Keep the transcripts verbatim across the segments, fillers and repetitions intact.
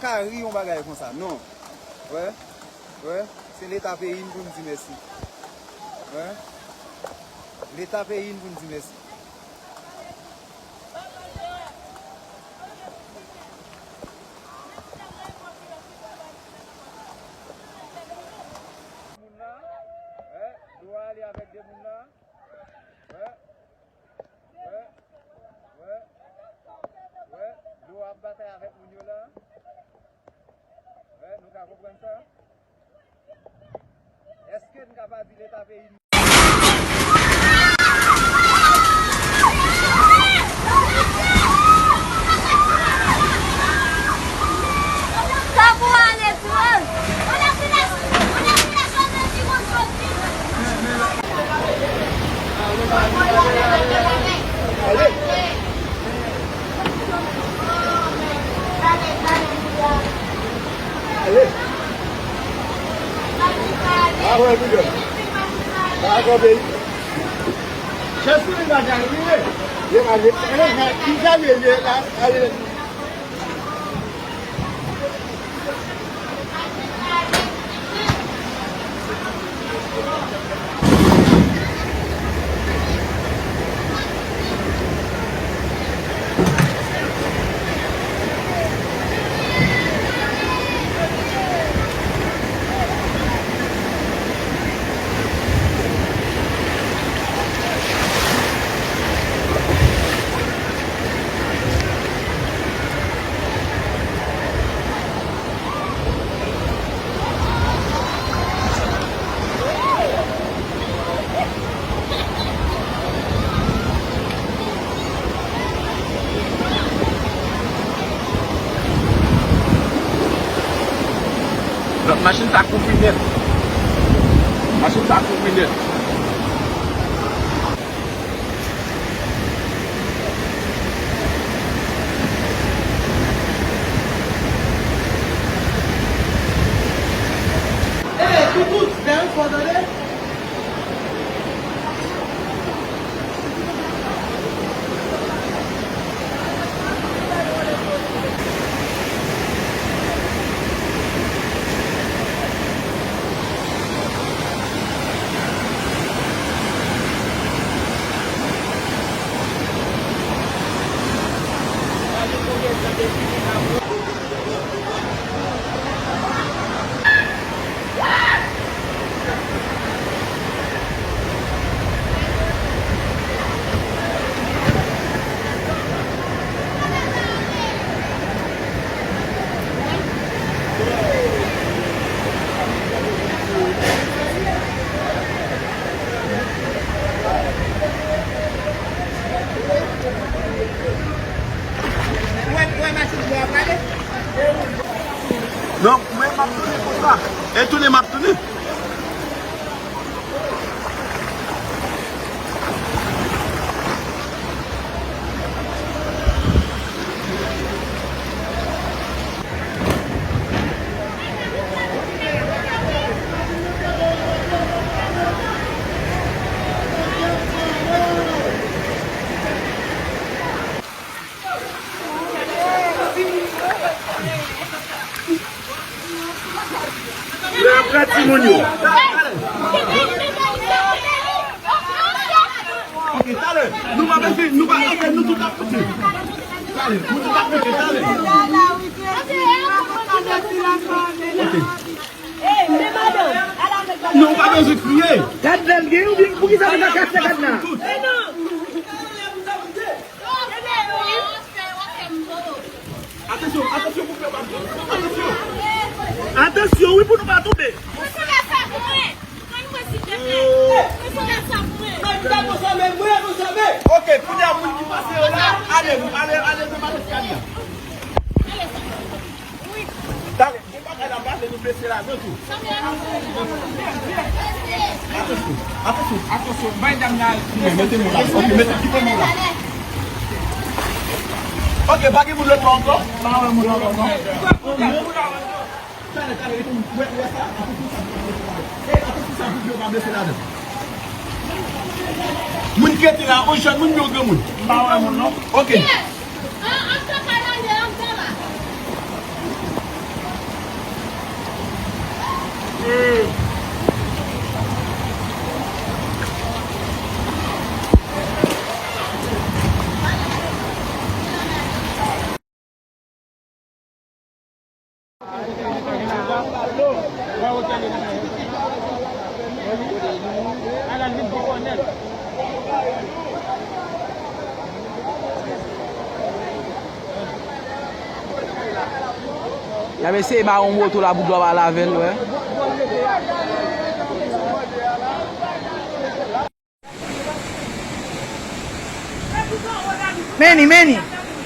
ka ri yon bagay konsa, non. Wè, wè, se Leta peyi n pou n di mèsi. Wè, Leta peyi n pou n di mèsi. Moun nan, wè, dlo a ale avèk de moun nan. Wè, wè, wè, wè, dlo a ap batay avèk moun yo la. Wè, nou ka konprann sa. Èske n ka pa di Leta peyi n? Chèf sou li bagay li ye. Ye pa ye. Ki jan li ye la? Ale. Donk, machin sa kouvri nèt. Machin sa kouvri nèt. Non, mwen m ap tounen konsa. E tounen m ap tounen. Lè ap pran timoun yo. Ok, talè. Nou pa bezwen, nou pa bezwen, nou tout ap koute. Talè, nou tout ap koute, talè. Ok. Non, ou pa bezwen kriye. Gad lè l gen, ou byen, poukisa nou pa kase gad la? Atansyon, atansyon pou fè bab. Atansyon. Atansyon, wi, pou nou pa tonbe. Ok, kounye a moun ki pase yo la, ale, ale, ale nan mache Skyline. Talè, gon bagay la pase, nou blese ladan tou. Atansyon, atansyon, atansyon, bay dam nan. Mete men la, ok, mete, kite men la. Ok, pa gen moun lòt bò ankò? Pa wè moun lòt bò, non. Talè, talè, epi wè, wè sa, atansyon sa, atansyon sa, pou yo pa blese ladan. Moun ki rete la, yon jèn moun, yon granmoun? Pa wè moun, non. Ok. An, an, an, an, an, an, an, an. Y ap eseye ba yon moto la pou dlo pa lave l, wè. Men ni, men ni.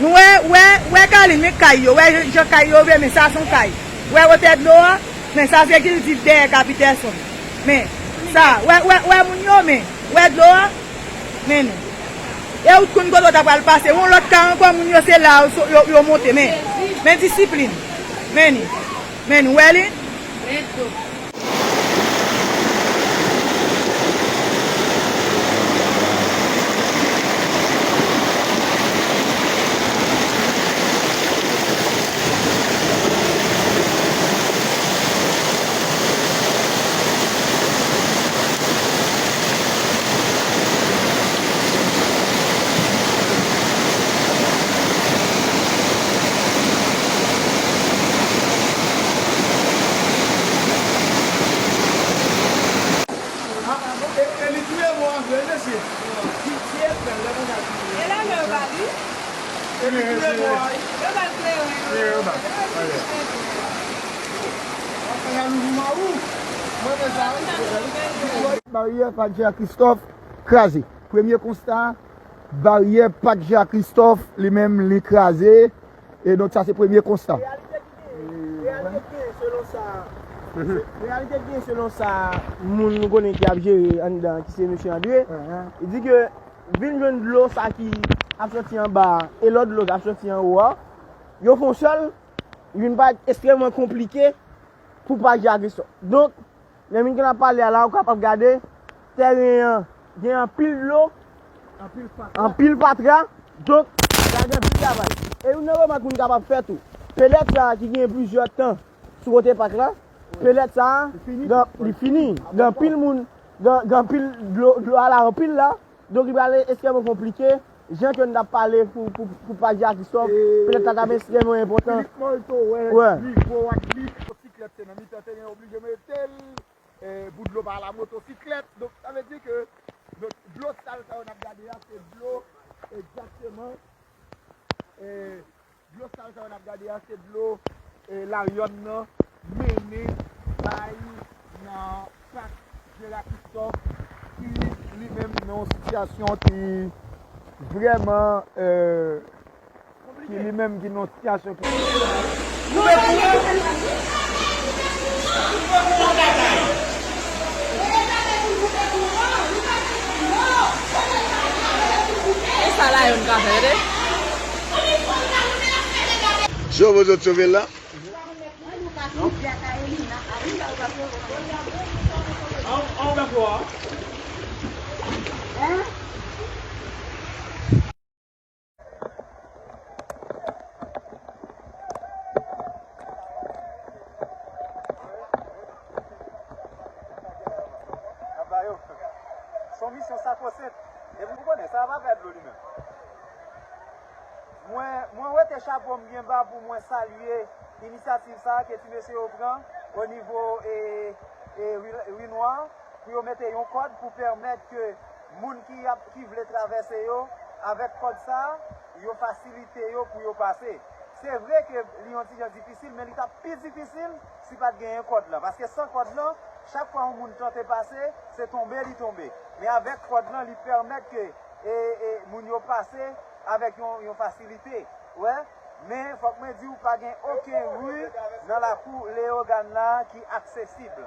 Nou wè, wè, wè Kalin, men kay yo. Wè jan kay yo vre, men sa se yon kay. Wè wotè dlo a, men sa se kilti dèyè Kapitèson. Men sa, wè, wè, wè moun yo, men. Wè dlo a, men ni. E ou t konn kote w ta pral pase. Yon lòt kay ankò, moun yo se la yo, yo, yo monte, men. Men disiplin. Men ni. Men ni, wè li? E, e li touye mò a vre, mesye. Ki, ki ekspè, lè konsa ki touye. E la, lè yo ba li. E li touye mò a, wi. Yo ba l kleren, wi. Kleren yo ba l. Yo ba l kleren. Ap fè jalou pou mari w. Mwen renmen sa, wi. Baryè Padjè Christophe kraze. Premye konsta, baryè Padjè Christophe, li menm, li kraze. E donk, sa se premye konsta. Reyalite ki genyen, reyalite ki genyen selon sa, reyalite ki genyen selon sa moun nou konnen ki ap jere anndan, ki se mesye Andre, li di ke vin jwenn dlo sa ki ap soti anba a, e lòt dlo k ap soti anwo a, yo fè yon sèl, li vin parèt ekstrèmman konplike pou Padjè Christophe. Donk, lè moun ki ap pale a la, ou kapab gade, tèren an gen anpil dlo, anpil patra, donk, la gen anpil travay. E youn nan remak moun kapab fè tou, pelèt sa a ki gen plizyè tan sou kote pak la, pelèt sa a, li fini, gen anpil moun, gen, gen anpil dlo, dlo a la anpil la, donk li pral ekstrèmman konplike, jan ke n t ap pale pou, pou, pou Padjè Christophe, pelèt la t ap ekstrèmman enpòtan. Philippe Molto, wè, nivo a li, motosiklèt te nan mitan teren, oblije mete l, e, pou dlo pa al a motosiklèt. Donk, sa vle di ke, donk, dlo sal sa yo n ap gade a, se dlo, egzakteman, e, dlo sal sa yo n ap gade a, se dlo, e, Laryòn nan mennen bay nan pak Jera Christophe, ki li menm nan yon sitiyasyon ki vrèman, e, ki li menm ki nan yon sitiyasyon ki. E sa la yo n ka fè, tande? Sove zòt sove la. Aba yo. Se yon misyon sakwosen. Epi ou konnen, sa ap avè dlo li menm. Mwen, mwen wete chapo m byen ba pou mwen salye inisyativ sa a ke ti mesye yo pran o nivo, e, e, Ri, Ri Nwa, pou yo mete yon kòd pou pèmèt ke moun ki ap, ki vle travèse yo, avèk kòd sa a, yo fasilite yo pou yo pase. Se vre ke li yon ti jan difisil, men li t ap pi difisil si pa t genyen kòd lan. Paske san kòd lan, chak fwa yon moun tante pase, se tonbe li tonbe. Men avèk kòd lan, li pèmèt ke, e, e, moun yo pase avèk yon, yon fasilite. Wè, men fòk mwen di w, pa gen okenn ri nan lakou Leyogàn la ki aksesib.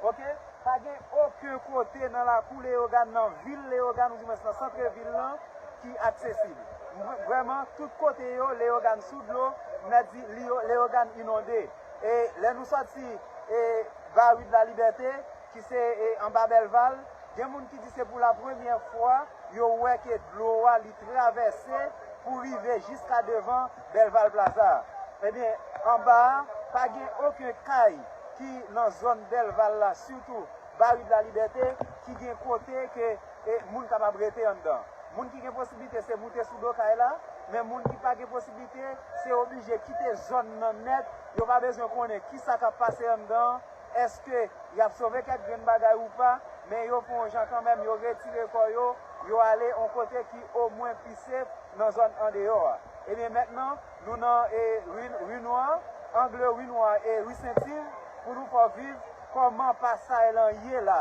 Oke? Pa gen okenn kote nan lakou Leyogàn, nan vil Leyogàn, oudimwens nan sant vil lan, ki aksesib. Vre-, vrèman, tout kote yo, Leyogàn sou dlo, m ta di Leyo-, Leyogàn inonde. E lè nou sòti, e, ba Ri de la Libète, ki se, e, anba Bèlval, gen moun ki di se pou lapremyè fwa yo wè ke dlo a li travèse pou rive jiska devan Bèlval Plaza. Ebyen, anba a, pa gen okenn kay ki nan zòn Dèlval la, sitou Barik Lalibète, ki gen kote ke e, moun kapab rete anndan. Moun ki gen posiblite se moute sou do kay la, men moun ki pa gen posiblite se oblije kite zòn nan nèt. Yo pa bezwen konnen ki sa k ap pase anndan, èske y ap sove kèk grenn bagay ou pa, men yo fè yon jan kanmenm, yo retire kò yo, yo ale yon kote ki omwen pi safe nan zòn andeyò a. Ebyen mentnan, nou nan e, ri, ri Nwa, angle ri Nwa e ri Sentiv, pou nou fè w viv kòman pasay lan ye la.